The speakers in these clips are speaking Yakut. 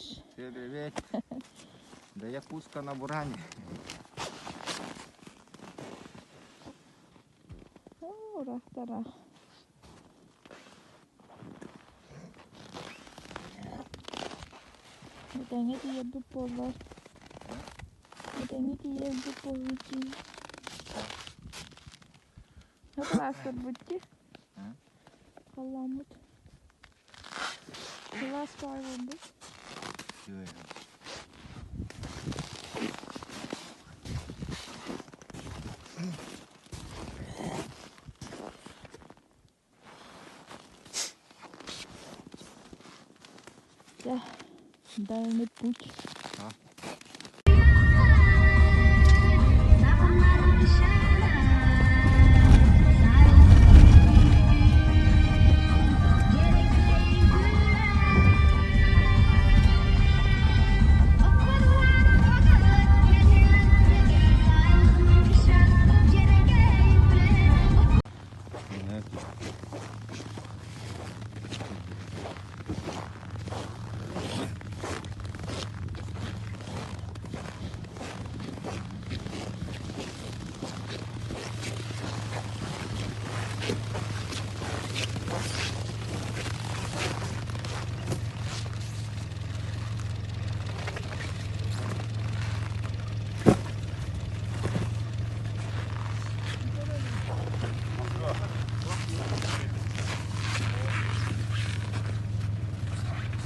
говоришь? Привет. Да я пуска на буране. Урахтара. Этэҥҥэ тиийэрбит буоллар. Этэҥҥэ тиийэрбит буоллар дии. Кылааскарбыт дии. Халлааммыт. Кылаас баай буолбут. Дьэ, дальний путь.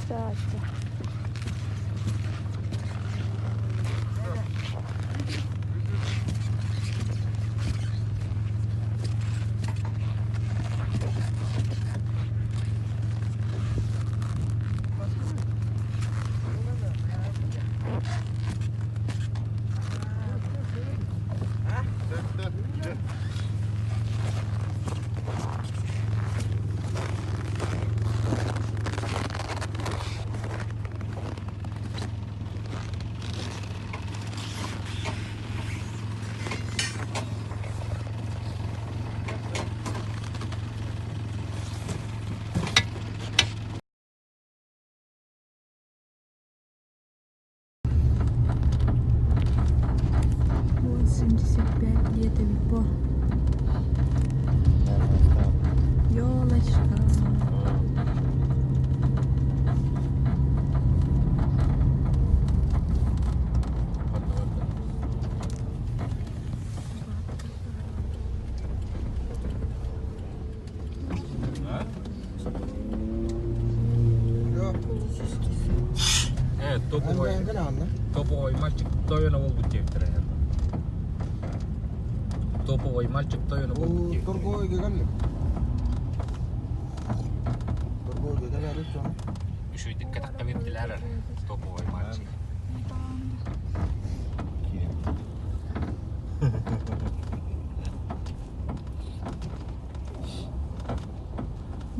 Счастье. 85 лет эбит Елочка. Э, топовой, топовой мальчик тойоно буолбут диэбиттэрэ. Топовой мальчик тойоно буолбут диэбиттэрэ. Торговый кэллим. Торговый кэлэр Үчүгэйдик кэтэххэ биэрдилэр топовой мальчик.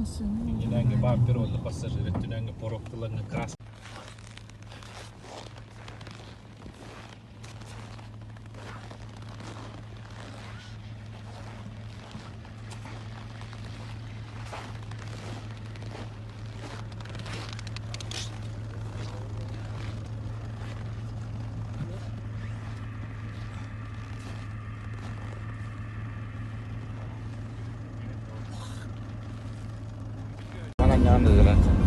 Иннинээҥҥи бампер уонна пассажир өттүнээҥҥи порог тылаҥҥа крас Манан